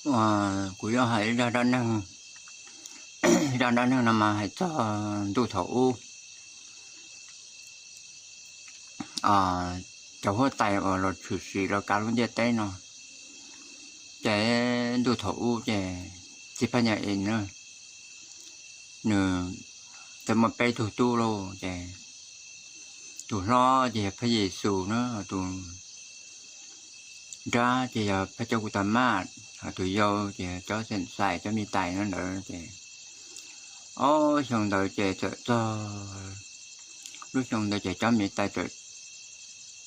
Kuv yuav hais ib zaj dab neeg, zaj dab neeg no mas hais txog ntuj thaum ub, cov huab tais uas los tshwm sim los kav lub ntiaj teb no. Ces ntuj thaum ub ces txiv Phab Nyas Is na, nws txawm muaj peb tug tub lauj. Ces tus hlob ces yog Phab Yexus na, tus nrab ces yog Phab Cauj Kus Tas Mas, ho tus yau ces cov xeem xais cov me tais no ntawd. Ces ob xyoo ntawd ces txawm txog lub xyoo ntawd ces cov me tais txawm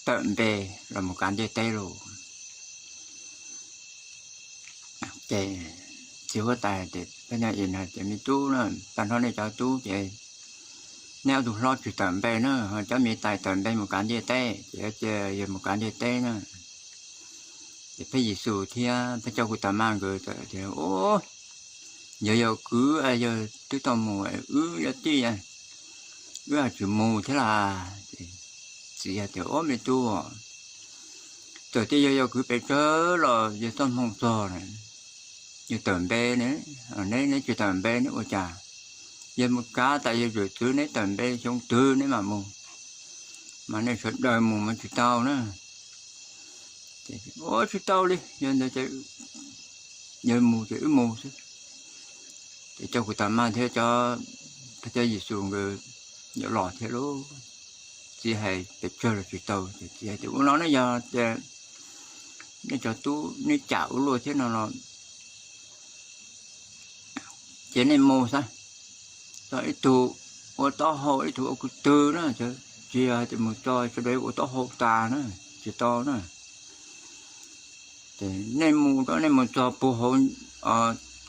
tawm npe los mus kav ntiaj teb lauj. Ces txiv huab tais tias, Phab Nyas Is hais tias, Me tub na, tag nrho nej cov tub ces neb ob tug hlob tsis tawm npe na, ho cov me tais tawm npe mus kav ntiaj teb, ces cia yawg mus kav ntiaj teb na. Ces Phab Yexus thiab Phab Cauj Kus Tas Mas nkawd txawm tias, Yog yog kwv, yog twb tau mus, wb yog tij, wb ho tsis mus thiab las. Txiv tias, Ub me tub, txawm tias yog yog kwv pes tsawg los yog txoj hmoo txog na, yog tawm npe ne, neb neb tsis tawm npe neb ua cas? Yog mus kav tas yog zwm txwv neb tawm npe xyoo twg neb mam mus, mas nej sawv daws mus mas tsis tau na. Ua tsis tau li, yog ntawd ces yog mus ces wb mus xwb. Ces Cauj Kus Tas Mas thiab cov, cov Yexus nkawd yuav los thiab lauj. Txiv hais pes tsawg los tsis tau, ces txiv hais tias, Ua no ne, yog tias nej cov tub neb cam ua luaj thiab no los ces nej mus xwb, tso ib tug ua taub hau ib tug ua ko tw na, tsis yog hais tias mus tso sawv daws ua taub hau tas na, tsis tau na. Ces nej mus rau nej mus txog puag hauv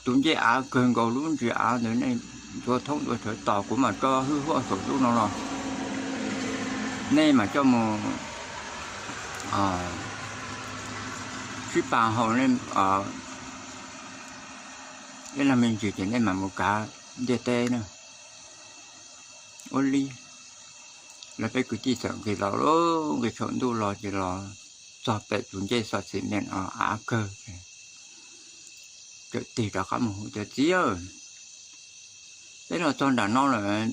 tus ncej av kawg nkaus lub ntsis av ntawd, nej ntxuav thoob ntxuav rhawv tos, kuv mam tso hwj huaj saum ntuj no los, nej mam coj mus sib pab haus ib leeg me ntsis ces nej mam mus kav ntiaj teb na. Ua li lawv peb kwv tij txawm nqis los, nqis saum ntuj los ces los txog pem tus ncej xov xim me av kawg, txawm tig rov qab mus hu tias, Txiv, peb los txog nram no lawm,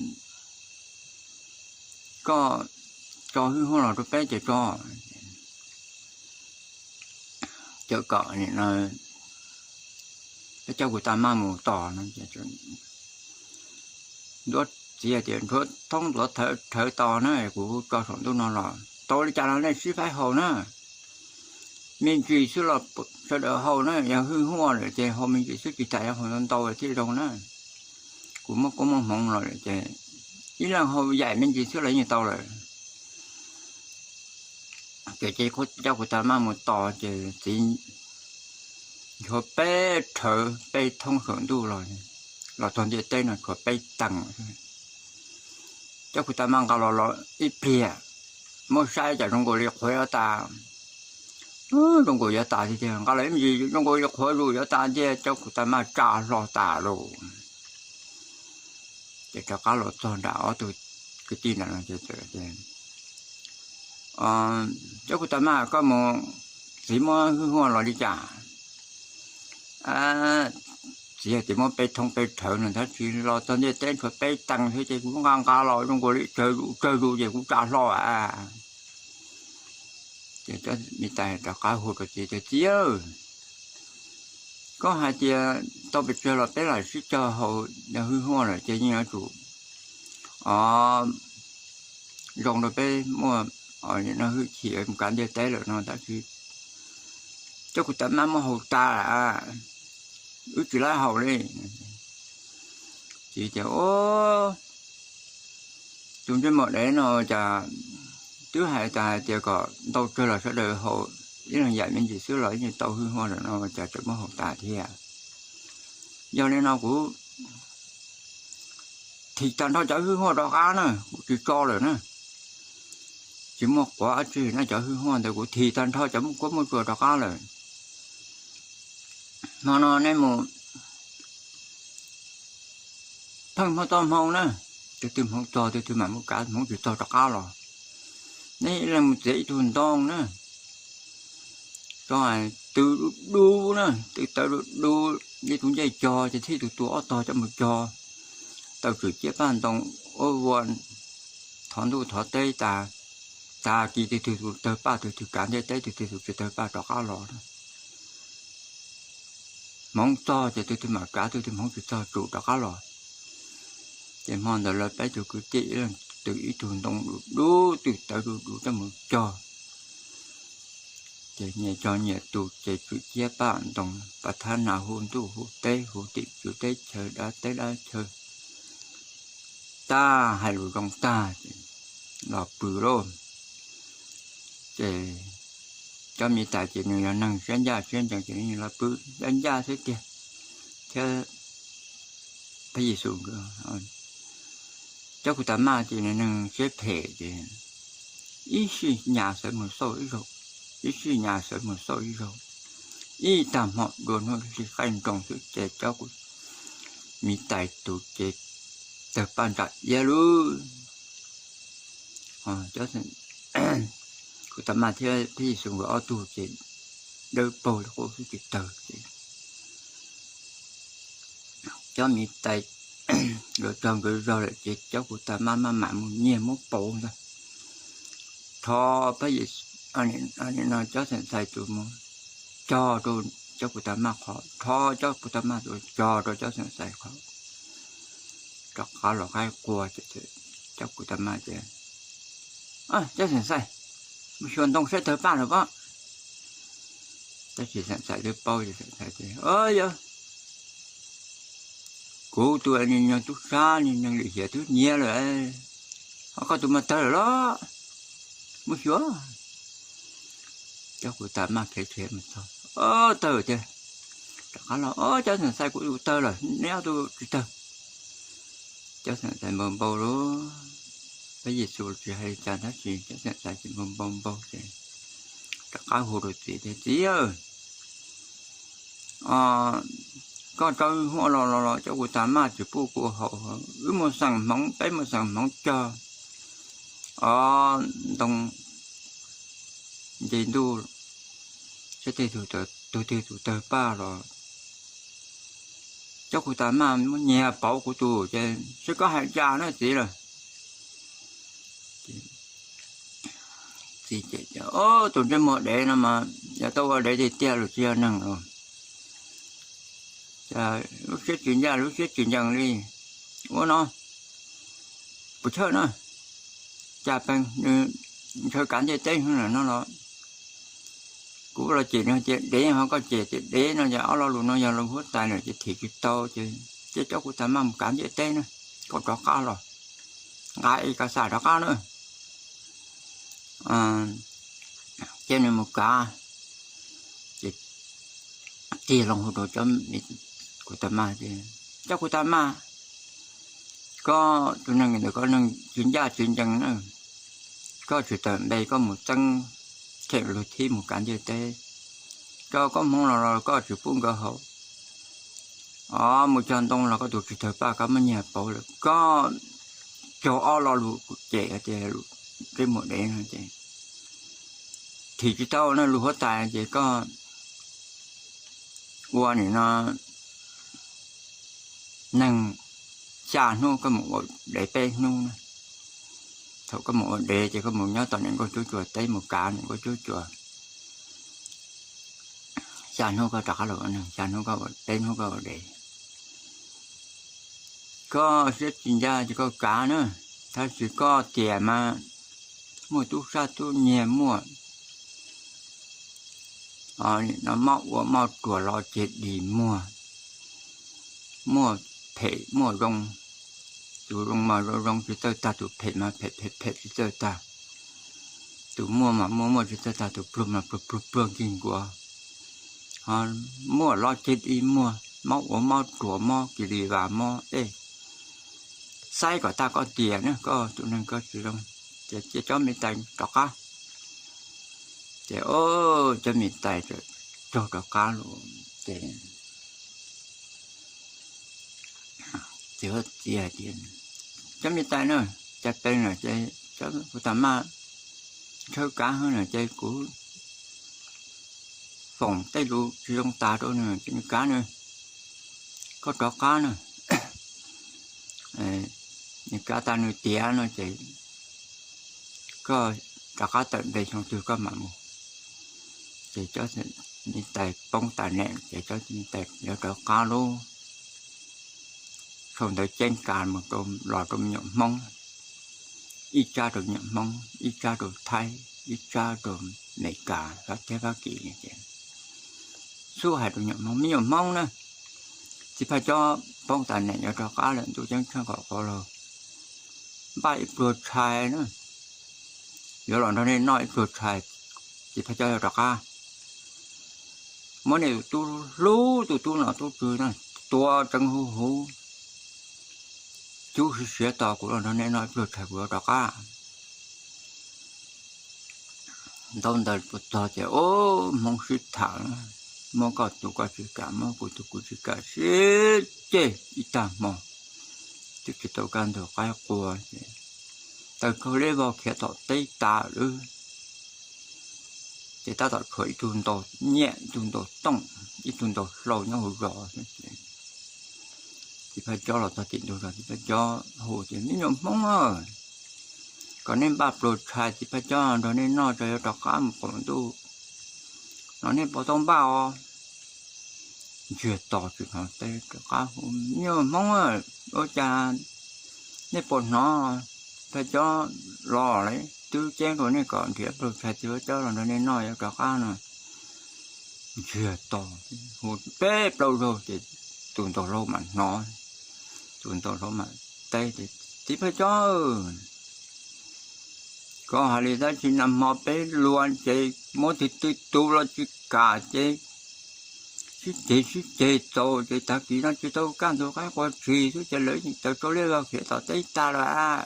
koj tso hwj huaj los rau peb ces tso. Cawm kom peb coj kuv tau maj mus tos no, ntxuav, txiv tias ntxuav thoob ntxuav rhawv tos na, kuv tso saum ntuj no los tau li cas los nej sib faib haus na. Me ntsis xwb los sawv daws haus na, yog hwj huaj lawm ces haus me ntsis xwb, tsis tas yuav haus ntau ntau thiaj zoo na. Kuv muaj koob muaj hmoov los lawm ces ib leeg haus yaim me ntsis xwb los yeej tau lawm. Ces coj kuv tau maj mus tos ces txiv nchuav peb rhawv peb thoob saum ntuj los, los txog ntiaj teb no tshuav peb teev. Coj kuv tau maj nqa los los ib pliag, muab saib cas zoo nkaus li qhuav yuav tas, zoo nkaus yuav tas tiag tiag. Nqa los ib me ntsis zoo nkaus li qhuav zus yuav tas tiag, coj kuv tau maj tsa hlo tas lauj. Ces rov qab los txog nram ob tug kwv tij ntawd no ces, Coj kuv tau maj, koj mus, txiv muab hwj huaj los li cas? Txiv tias muab peb thoob peb rhawv no tab sis los txog ntiaj teb tshuav peb teev thiab ces kuv nqa nqa los zoo nkaus li tsawg zus tsawg zus ces kuv tsa hlo a. Ces cov me tais rov qab hu rau txiv tias, Txiv, koj hais tias tau pes tsawg los peb lam sib cog haus hwj huaj lawm ces yeej yuav tsum zoo rau peb muaj hwj chim mus kav ntiaj teb lawm no tab sis coj kuv tau maj muab haus tas, wb tsis laib haus li. Txiv tias, Tus ntsej muag dev no cas twb hais tas hais tias kom ntau tsawg los sawv daws haus, ib leeg yaim me ntsis xwb los yeej tau hwj huaj lawm no cas tseem muab haus tas thiab. Yog li no kuv thim tag nrho cov hwj huaj rov qab na, kuv tsis tso lawm na. Tsis muaj quav dab tsi na, cov hwj huaj ntawd kuv thim tag nrho cov muaj kuab muaj tshuaj rov qab lawm. Hmo no nej mus pheej hmo txoj hmoo na, tus twg hmoov txog tus twg mam mus kav, hmoov tsis txog rov qab los. Neb ib leeg mus txiav ib tug ntoo na, tw dub dub na, tw tawv dub dub, ib tug ncej cog ces thiaj tug tua ob tog coj mus cog, tau tswm ciab paj ntoo ua vua, thov ntuj thov teb tas, tag kis tus twg tus tawg paj, tus twg kav ntiaj teb, tus twg tus tsis tawg paj rov qab los. Hmoov txog ces tus twg mam kav, tus twg hmoov tsis txog tsum rov qab los. Ces hmo ntawd lawv peb tug kwv tij ib leeg tw ib tug ntoo dub dub, tw tawv dub dub coj mus cog. Ces nyias cog nyias tus, ces tswm ciab paj ntoo, pas thab nas hu ntuj hu teb, hu tim tswv teb chaws dab teb dab chaw, tag hais lus zoo tag ces los pw lauj. Ces cov me tais ces nws yog neeg siab ncaj siab ncees ces nws los pw ncaj ncaj xwb tiag, thiab Peb Yexus, cov Khuj Tas Maj ces nws neeg siab phem ces ib sij nyas sawv mus xauj ib zaug, ib sij nyas sawv mus xauj ib zaug, ib tag hmo dua hnub ib sij qaij nroos xwb ces cov Khuj, me tais tus ces tawg paj ntsam iab lub. Khuj Tas Maj thiab Peb Yexus nkawd ob tug ces dawb paug li qub xwb tsis tawg ces cov me tais nkawd txog nkawd zog lawm ces cov Khuj Tas Maj maj mam mus nyiag muab pauv ntag. Rho Peb Yexus, no cov xeem ntxhais tus mus cog rau cov Khuj Tas Maj qhov, rho cov Khuj Tas Maj tus cog rau cov xeem ntxhais qhov, rov qab los qaib qua ces cov Khuj Tas Maj ces, cov xeem ntxhais, mus xyuas ntoo saib tawg paj lawm pob. Tab sis xeem ntxhais twb paub ces xeem ntxhais tias, Yog kuv tus me nyuam tub sab, me nyuam lim hiam twb nyiav lawm, ho koj tus mas tawg lawm los? Mus xyuas. Cov Khuj Tas Maj khiav khiav mus txog, Tawg tiag. Rov qab los, Cov xeem ntxhais, kuv tus tawg lawm, neb ob tug tsis tawg. Cov xeem ntxhais npau npau lauj, Peb Yexus tsis hais li cas tab sis cov xeem ntxhais ces npau npau npau ces rov qab hu rau txiv tias, Txiv, koj tso wb huaj los los los cov Khuj Tas Maj tsis pub kuv haus, wb mus xeem hmoov, peb mus xeem hmoov cog ntoo nce ntuj saib tej tug, tus twg tus tawg paj los cov Khuj Tas Maj muab nyiag pauv kuv tus ces seb koj hais cas na txiv lawm. Txiv ces, Tus ntsej muag dev no mas yog tau ua dev tiag tiag los tsis yog neeg los, lub siab tsis ncaj lub siab tsis ncees li. Ua no, puas chawj na, cas peeg nws ntshaw kav ntiaj teb no los, kuv los cem nws tias dev, ho koj cem tias dev no ces ob lo lus no yog lus huab tais lawm ces thim tsis tau ces, ces cov Khuj Tas Maj mus kav ntiaj teb na, koj rov qab los, nqa ib kas xam rov qab na. Ces nws mus kav, ces tig loo hu rau cov Khuj Tas Maj tias, Cov Khuj Tas Maj, koj tus neeg ntawm koj neeg tsis ncaj tsis ncees na, koj tsis tawm npe koj mus txeeb cheem luag thib mus kav ntiaj teb, koj koob hmoov los los koj tsis pub nkawd haus, o, mus cog ntoo los koj tus tsis tawg paj koj muab nyiag pauv lawm, koj cog ob lo lus kuv cem tias lus ntsej muag dev no ces thim tsis tau na, lus huab tais ces koj ua nim no neeg xya hnub koj mus ua dev peb hnub na. Thaum koj mus ua dev ces koj mus nyob tom niam nkauj cuab cuas teb, mus kav niam nkauj cuab cuas xya hnub koj rov qab los ua neeg, xya hnub koj ua, peb hnub koj ua dev. Koj siab tsis ncaj ces koj kav na, tab sis koj tiam mas muaj tub sab tub nyiag, muaj no mob ua mob ruam los ceg dis muag, muaj phem muaj zoo, tus zoo mas zoo zoo tsis txawj tag, tus phem mas phem phem phem tsis txawj tag, tus muaj mas muaj muaj tsis txawj tag, tus pluag mas pluag pluag pluag nkig nkuav, muaj los ceg dis muag, mob ua mob ruam, mob kis li vas, mob dej, saib kom tag koj tiam na, koj tus neeg koj tsis zoo. Ces cia cov me tais rov qab. Ces cov me tais raug rov qab los ces txiv hais tias, Cov me tais na, cas pes lawm ces cov Khuj Tas Maj ntshaw kav heev lawm ces kuv foom tej lus tsis zoo tas rau nws ces nws kav nws, koj rov qab na. Nws kav tas nws tiav no ces koj rov qab tawm npe xyoo twg koj mam mus. Ces Txob Txiv Tais poob tas nees ces Txob Txiv Tais yuav rov qab lub sau ntawv ceeb kas mus rau, los rau me nyuam Hmoob, ib tsab rau me nyuam Hmoob, ib tsab rau Thaib, ib tsab rau Amelikas, Fab Teb, Fab Kis ces xub hais rau nyuam Hmoob, me nyuam Hmoob na, txiv Phaj Cob poob tas nees yuav rov qab lawm, ntuj ceeb tsheej kom qhuav los npaj ib pluag tshais na, yuav los nrog nej noj ib pluag tshais, txiv Phaj Cob yuav rov qab. Muab nej tus tub hlub tus tub nom tub tswv na tua tseev huv huv, cub siav siav tos kuv los nrog nej noj ib pluag tshais kuv yuav rov qab. Ntaub ntawv puas txog ces ub Hmoob sib tham, muab koj tus koj tsis kam, muab kuv tus kuv tsis kam, sib ceg ib tag hmo twb tsis tau kaj ntug qaib qua ces taws kaug liab vog khiav tom teb tas lawm. Ces tab tom tshuav ib tug ntaus nyiaj, ib tug ntaus tooj, ib tug ntaus hlau nyob hauv zos. Txiv Phaj Cob los txog tim ntug zos, txiv Phaj Cob hu tias, me nyuam Hmoob, kom nej npaj pluag tshais, txiv Phaj Cob nrog nej noj tso, yuav rov qab mus qaum ntuj no, nej puas tau npaj os? Ntsiag to tsis hnov teb, rov qab hu, me nyuam Hmoob, ua cas nej puas hnov Phaj Cob los lawm, twb ceeb rau nej kom nrhiav pluag tshais, txiv Phaj Cob los nrog nej noj yuav rov qab no. Ntsiag to hu peb plaub zaug ces tus ntaus hlau mam hnov, tus ntaus hlau mam teb tias, txiv Phaj Cob, koj hais li tab sis nag hmo peb luag ces muab tus twg tus los tsis kam ces sib ceg sib ceg txaus ces tag kis no tsis tau kaj ntug qaib qua tshais xwb ces lawv tawm tsau liab vog khiav tom teb tag lawm.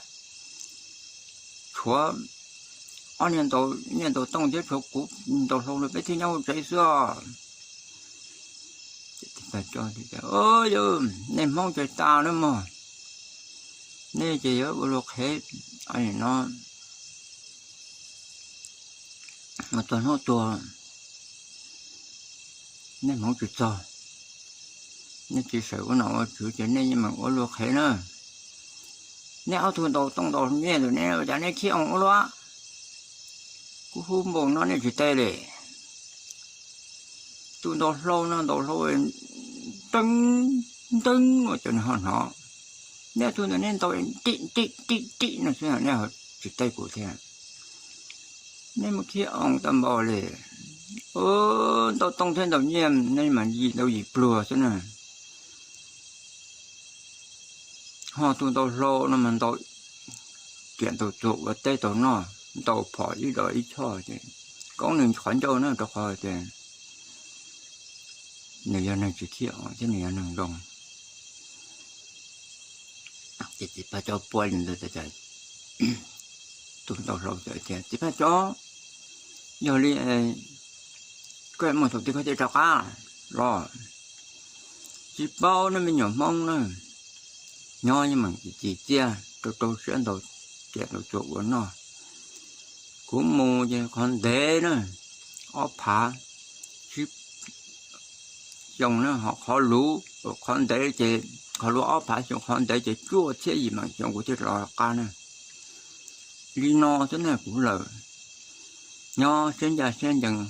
Tshuav ob niag ntaus nyiaj ntaus tooj thiab tshuav kuv ntaus hlau no peb thiaj nyob hauv tsev xwb os. Ces txiv Phaj Cob tias, yog nej Hmoob ces tas na mog, nej ces yuav ua luag qhev no mus txog hnub tuag, nej Hmoob tsis txog, nej tsis sawm ua nom ua tswv ces nej yeej meem ua luag qhev na. Nej ob tug ntaus tooj ntaus nyiaj ntawm nej ua cas nej khiav oo ua luaj? Kuv hu npaum no nej tsis teb li. Tus ntaus hlau no ntaus hlau nteeb nteeb ua cas nws ho hnov. Nej ob tug ntawd nej ntaus ntim ntim ntim ntim no xwb nej ho tsis teb kuv thiab. Nej mus khiav oo tau npaum li, ntaus tooj thiab ntaus nyiaj nej mas yim ntau yim pluag xwb na. Ho tus ntaus hlau no mas ntaus riam ntaus txuas ua teb tau noj, ntaus phom ib dos ib choj ces koob nws qhov ncauj na, rau qhov tias nws yog neeg tsis khiav oo thiab nws yog neeg zoo. Ces txiv Phaj Cob paub li ntawd, tus ntaus hlau txawm tias, txiv Phaj Cob, yog li koj mus thaum twg koj thiaj rov qab los? Tsis paub ne me nyuam Hmoob na, nyob yeej meem txiv txiaj rau rau siab ntaus riam ntaus txuas ua noj. Kuv mus ces qhov ntev na, ob phav tsib xyoo na, ho qhov luv, qhov ntev ces qhov luv ob phav xyoo, qhov ntev ces cuaj txhiab yim meem xyoo kuv thiaj los qab na. Li no xwb na kuv lawm, nyob siab ncaj siab ncees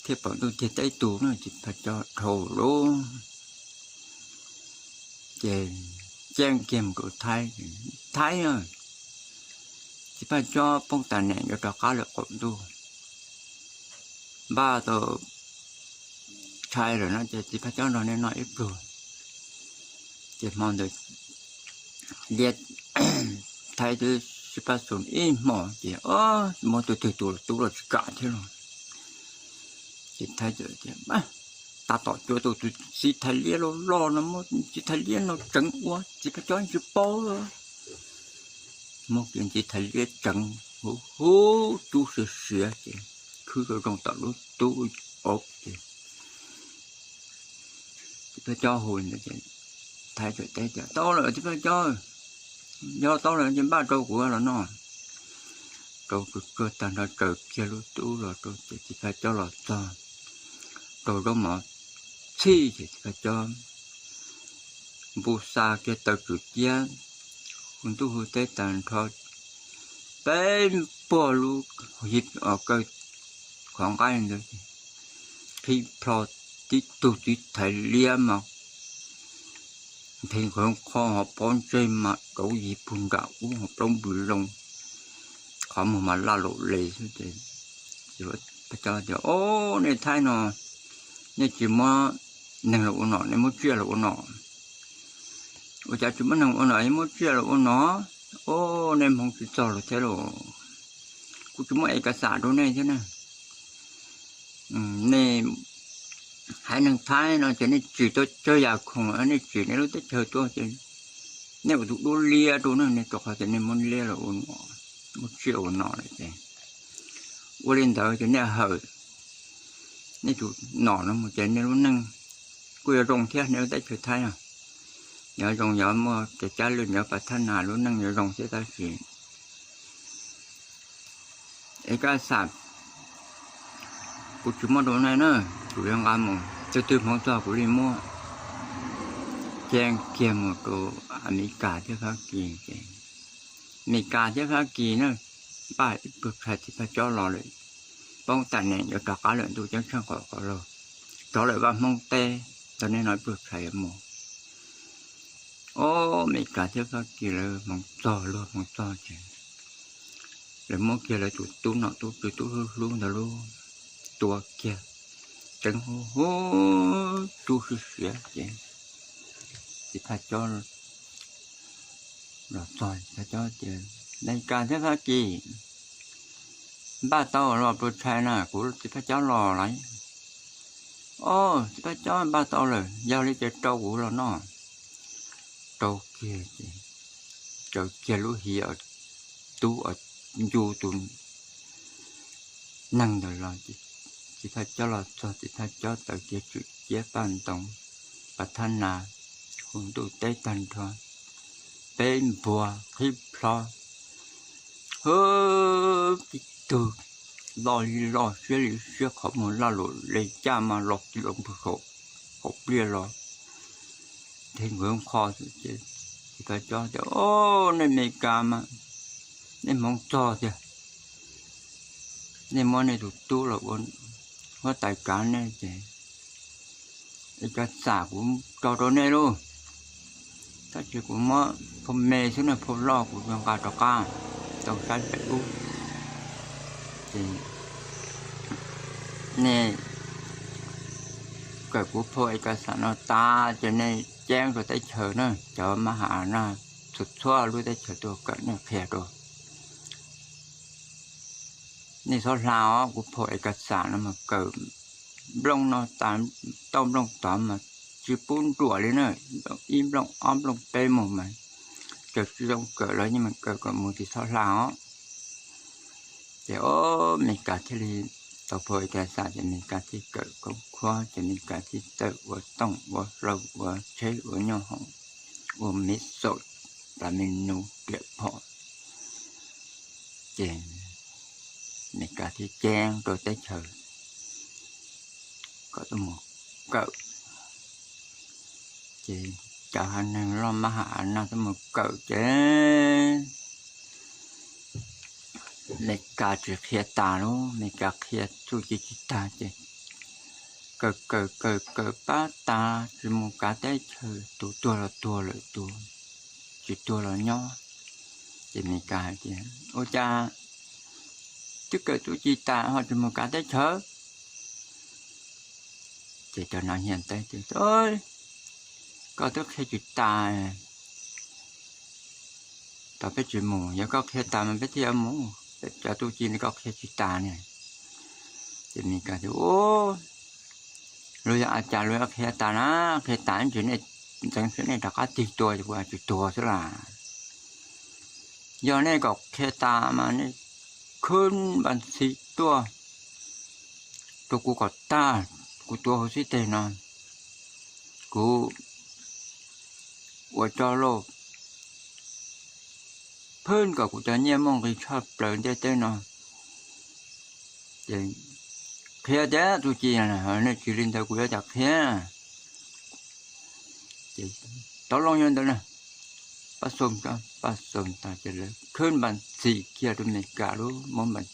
thiaj pom ntuj thiaj teb tus na, txiv Phaj Cob dhau lawm. Ces ceeb kiag mus rau Thaib, Thaib, txiv Phaj Cob poob tas nees yuav rov qab lawm qaum ntuj, npaj tau tshais lawm no ces txiv Phaj Cob nrog nej noj ib pluag. Ces hmo ntawd liab Thaib twb sib pab xus ib hmo ces muab tus twg tus los tub los tsis kam thiab los. Ces Thaib tias, tab tom cuab tau tus txiv thais liab loj loj no, muab txiv thais liab no tseev ua txiv Phaj Cob tsis paub. Muab kiag txiv thais liab tseev huv huv cub siav siav ces khwb zoo zoo tom lub tub ces txiv Phaj Cob hu, Thaib teb tias, tau lawm txiv Phaj Cob, yog tau lawm ces npaj rau kuv los noj. Rau tsuag tsuag tag nrho tsaws kiag lub tub los rau ces txiv Phaj Cob los txog, raug zaub mov txhij ces Txiv Phaj Cob npu xa kiag taw tswm ciab, hu ntuj hu teb tag nrho, peb puag lub hiv kaw qhov nqaij ntawd, qhib plho tib tug txiv thais liab mas nthe nqhawv qho ho pob ntseg mas rauv yig puag nram ub ho plaub npws loo, qhov muag mas laj laum les xwb ces, Txiv Phaj Cob tias, Ob, nej Thaib no, nej tsis muab neeg los ua nom, nej muab tsiaj los ua nom. Ua cas tsis muab neeg ua nom, yeej muab tsiaj los ua nom? Ob, nej hmoov tsis txog los thiab lauj. Kuv tsis muab es kas xas rau nej thiab na. Nej haiv neeg Thaib no ces nej tsim tau tsawg yam khoom, nej tsim nej lub teb chaws tuaj ces nej ua tus duab liab rau na, nej rau qhov tias nej muab liab los ua nom, muab tsiaj ua nom lawm ces ua li ntawd ces nej hawm nej tus nom no mus ces nej lub neej kuj yuav zoo thiab, nej lub teb chaws Thaib no yuav zoo, yuav muaj kev cab lwj, yuav pas thab nas, lub neej yuav zoo thiab. Tab sis es kas xas kuv tsis muab rau nej na, kuv yuav nqa mus, twg twg hmoov txog kuv li muab. Ceeb kiag mus rau Amelikas thiab Fab Kis ces, Amelikas thiab Fab Kis na, npaj ib pluag tshais Txiv Phaj Cob los lawm, poob tam neem yuav rov qab lawm, ntuj ceeb tsheej qhov qhov laug, rov lawm vaj Hmoob teb, tau nej no ib pluag tshais yuav mus. Ob, Amelikas thiab Fab Kis lawv hmoov txog, luag hmoov txog ces lawv muab kiag lawv tus tub nom tub tswv tub hlub hlub ntawd lub tua kiag, ceeb hu hu, tub sib siav ces Txiv Phaj Cob los txog, Txiv Phaj Cob tias, Amelikas thiab Fab Kis, npaj tau los pluag tshais na, kuv Txiv Phaj Cob los lawm. Ob, Txiv Phaj Cob npaj tau lawm, yog li ces rau kuv los noj. Rau kiag ces, rau kiag lub hiv tub ncu tus neeg ntawd los ces, Txiv Phaj Cob los txog, Txiv Phaj Cob taw kiag tswm ciab paj ntoos, pas thab nas, hu ntuj teb tag nrho, peb npuag qhib plho, hwb, tib tug loj li loj siab li siab, qhov muag laj laum les, caj mas los ti los npwg saum qaum pliaj los, nthe nqhawv qho xwb ces Txiv Phaj Cob tias, Ob, nej Amelikas mas nej hmoov txog tiag, nej muab nej tus tub los ua huab tais kav nej ces es kas xas kuv tso rau nej lauj. Tab sis kuv muab phau me xwb na, phau loj kuv yuav nqa rov qab tau saib pem ub. Ces nej kawm kuv phau es kas xas no tas ces nej ceeb rau teb chaws na, cov mab has naj txhua txhua lub teb chaws tuaj kawm nej qhia rau. Nej txhob hla os, kuv phau es kas xas no mas kawm nplooj no tas tauj nplooj tod mas tsis pub nruam li na, ib nplooj ob nplooj peb mus mas txawm tsis zoo kawm los yeej mas kawm kom mus, tsis txhob hla os. Ces ob, Amelikas thiaj li tau phau es kas xas ces Amelikas thiaj kawm koob khuab ces Amelikas thiaj tawm ua tooj ua hlau ua tsheb ua nyoob hoom ua miv xaum tas me nus riam phom. Ces Amelikas thiaj ceeb rau teb chaws kom tuaj mus kawm. Ces cov hav neeg loj mab has naj tuaj mus kawm ces Amelikas tsis qhia tas lauj, Amelikas qhia txuj ci tsis tag ces kawm kawm kawm kawm pab tas tsis mus kav teb chaws, tus tuag los tuag lawm, tus tsis tuag los nyob. Ces Amelikas hais tias, Ua cas twb kawm txuj ci tas ho tsis mus kav teb chaws? Ces cov no hnia teb tias, Koj twb qhia tsis tas tas peb tsis mus, yog koj qhia tas mas peb thiaj yuav mus, peb cov txuj ci no koj qhia tsis tas ne. Ces Amelikas tias, Ub, luag yog a cas luag yuav qhia tas na, qhia tas ntsis nej ntxeev siab nej rov qab tig tua ces kuv tsis tuag xwb las. Yog nej kom qhia tas mas nej khwb npas ntxhi tuaj rau kuv kom tag, kuv tuav hauv xib teg no, kuv ua cov lauj phwb kom kuv cov nyiaj muaj nqis tshaj plaws ntiaj teb no. Ces qhia tias txuj ci, nej tsis li ntawd kuv yuav cas qhia. Ces tau loo yog ntawd na, pab xoo, pab xoo tas ces lawv khwb npas txis kiag rau Amelikas lub, muab npas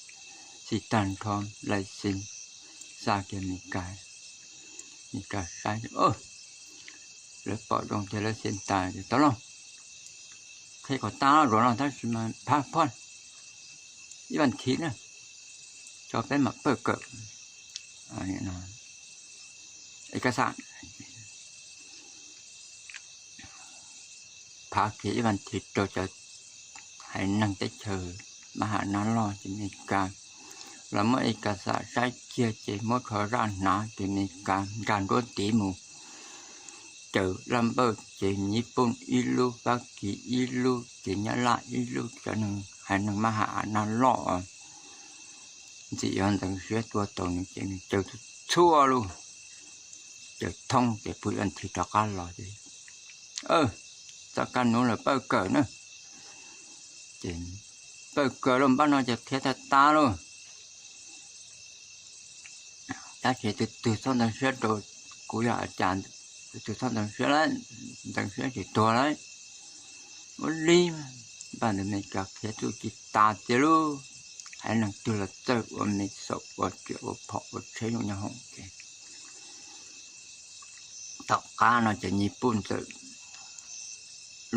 txis tag nrho, lais xis xa kiag Amelikas. Amelikas saib, lawv pom zoo tias lawv xia tas ces tau loo, qhia kom tag zuav no tab sis mas phav phoj ib vas thiv na, tso peb mam pawj kawm es kas xas. Phav kiag ib vas thiv rau cov haiv neeg teb chaws Mab Ham Nab Loj ces Amelikas los muab es kas xas saib kiag ces muab rho zaj hnav ces Amelikas nkag nruab tiv mus caws laj npawj ces Nyij Pooj ib lub, Fab Kis ib lub ces Nyab Laj ib lub, cov neeg haiv neeg Mab Ham Nab Loj ntxim yog ntxeev siab tua tau nws ces nws caws txhua lug, caws thoob ces pw ib vas thiv rov qab los ces txoj kab nuv lawm pawj kawm na. Ces pawj kawm lawm npaj no ces qhia tag tas lawm. Tab sis tus twg txhob ntxeev siab rau kuv yog a cas, tus twg txhob ntxeev siab lawm, ntxeev siab tsis tuag lawm. Ua li, npaj ntawd Amelikas qhia txuj ci tas tiag lauj, haiv neeg twg los txawj ua me xaum ua riam ua phom ua tsheb zoo nyob hoom ces tom qab no ces Nyij Pooj txawm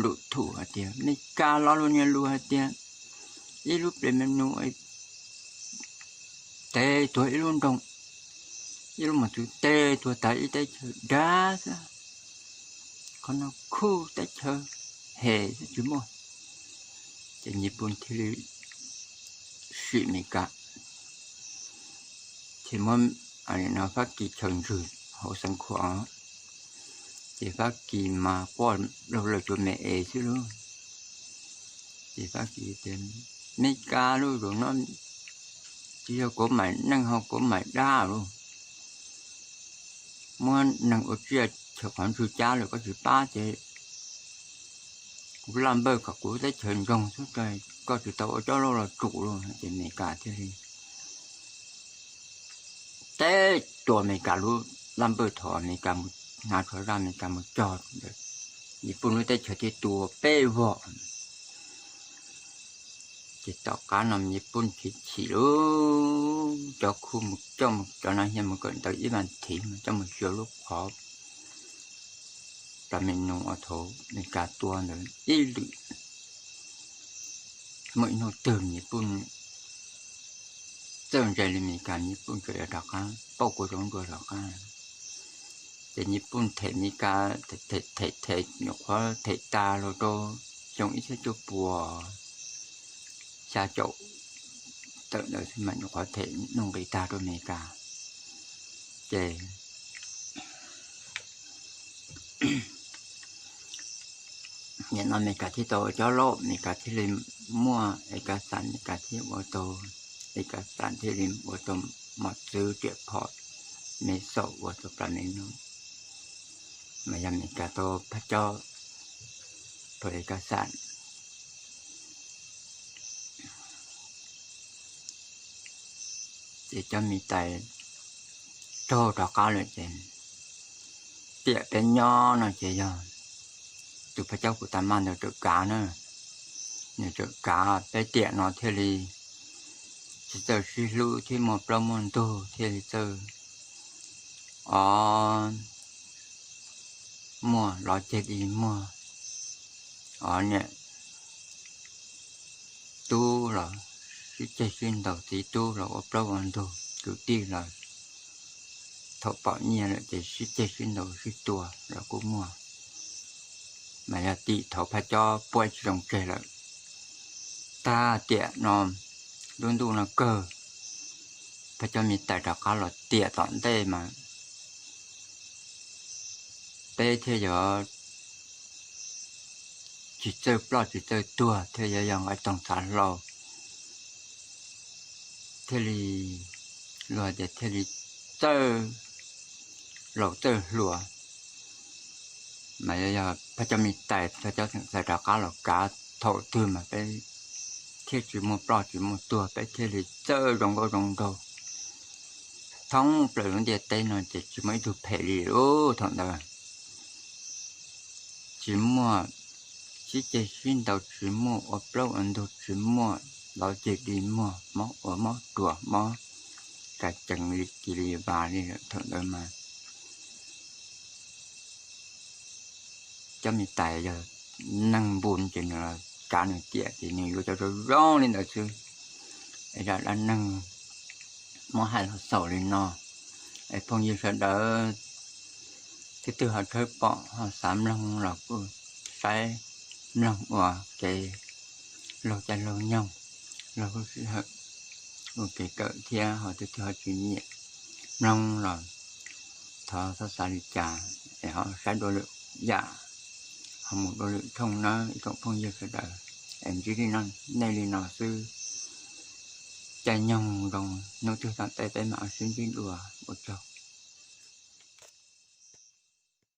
lus thum hais tias Amelikas lo lus niag lus hais tias ib lub ples me nus teg tuag ib lub nroog, ib lub mos txwv teg tuag tag ib teb chaws dab xwb, qhov no khuj teb chaws hem xwb tsis muaj. Ces Nyij Pooj thiaj li sim Amelikas, ces muab Fab Kis chaws ntswg hauv xeev Khuam, ces Fab Kis mas quaj laug lawm cuag me es xwb lauj. Ces Fab Kis tias, Amelikas lauj, zaum no tsis yog kuv maim neej ho kuv maim dab lauj, muab neeg ua tsiaj chaws qhov ntswg cab lawm koj tsis pab ces kuv laj npawj kom kuv teb chaws ntsoog xwb, koj tsis tau ua cov loj los tsum lauj. Ces Amelikas thiaj li teb tua Amelikas lub laj npawj, thaum Amelikas mus hnav tsho zaj Amelikas mus cog ntawd, Nyij Pooj lub teb chaws thiaj tua peb vog. Ces tom qab no Nyij Pooj chim chim lauj, cov khub mus coj mus, cov nas hias mus kawm ntawv ib vas thiv mas coj mus xyuas lub qhov plas me nus uas thaum Amelikas tua ntawd ib lwm. Muaj ib hnub twg Nyij Pooj txawj ntse li Amelikas, Nyij Pooj tseem yuav rov qab pauj kua zaub nruas rov qab. Ces Nyij Pooj them Amelikas, them them nyuam qhuav them tas los rau xyoo ib txhiab cuaj puas xya caum tawm ntawd xwb mas nyuam qhuav them nuj nqis tag rau Amelikas. Ces nim no Amelikas thiaj tau ua cov lauj, Amelikas thiaj li muaj es kas xas, Amelikas thiaj ua tau es kas xas, thiaj li ua tau mos txwv riam phom me xaum ua tau plas me nus, mas yog Amelikas tau phab cob rau es kas xas. Ces cov me tais raug rov qab lawm ces tiam peb nyob no ces yog tus phab cob kuv tas maj ntawd tseem kav na, nws tseem kav, peb tiam no thiaj li tsis txawj sib hlub thiab muaj plaub muaj ntug, thiaj li txawj o muaj lov ceg dig, muaj o niam tub los sib ceg sib ntaus, txiv tub los ua plaub ua ntug, kwv tij los thaum pom nyiaj lawm ces sib ceg sib ntaus sib tua los kuj muaj. Mas yog tim thaum phab cob puab tsis zoo tseg lawm, tag tiam no lub ntuj no kawg, phab cob me tais rov qab los tiam tom ntej mas peb thiaj yuav tsis txawj ploj tsis txawj tuag, thiaj yuav yog nqaij toog txhav hlau, thiaj li, luag tias thiaj li txawj laus txawj hluas. Mas yog phab cob me tais, phab cob xeem txais rov qab los kav thaum twg mas peb thiaj tsis muaj ploj tsis muaj tuag, peb thiaj li txawj zoo nkauj zoo nraug, thoob plaws lub ntiaj teb no ces tsis muaj ib tug phem li lub thaum ntawd. Tsis muaj sib ceg sib ntaus, tsis muaj ua plaub ua ntug, tsis muaj lov ceg dig muag, mob ua mob ruas, mob tsa cees li cis li vas li thaum ntawd mas cov me tais yog neeg npus ces nws los tsav nws tiam ces nws yuav cov zoo zoo li ntawd xwb. Es zaj dab neeg muab hais los xaus li no, es phooj ywg sawv daws twb twg ho tshawb pom ho xav mloog los kuj saib mloog ua kev laug caij laug nyoog, laug lub sij hawm ua kev kawm thiab. Ho twb twg ho tsis nyiam mloog los thov txhob xav li cas, es ho saib dua lwm yam, ho mus dua lwm thooj nawb ib tsoom phooj ywg sawv daws. Es ntsib nej li no xwb, caij nyoog zoo, hnub twg tom ntej peb mam sib ntsib dua, ua tsaug.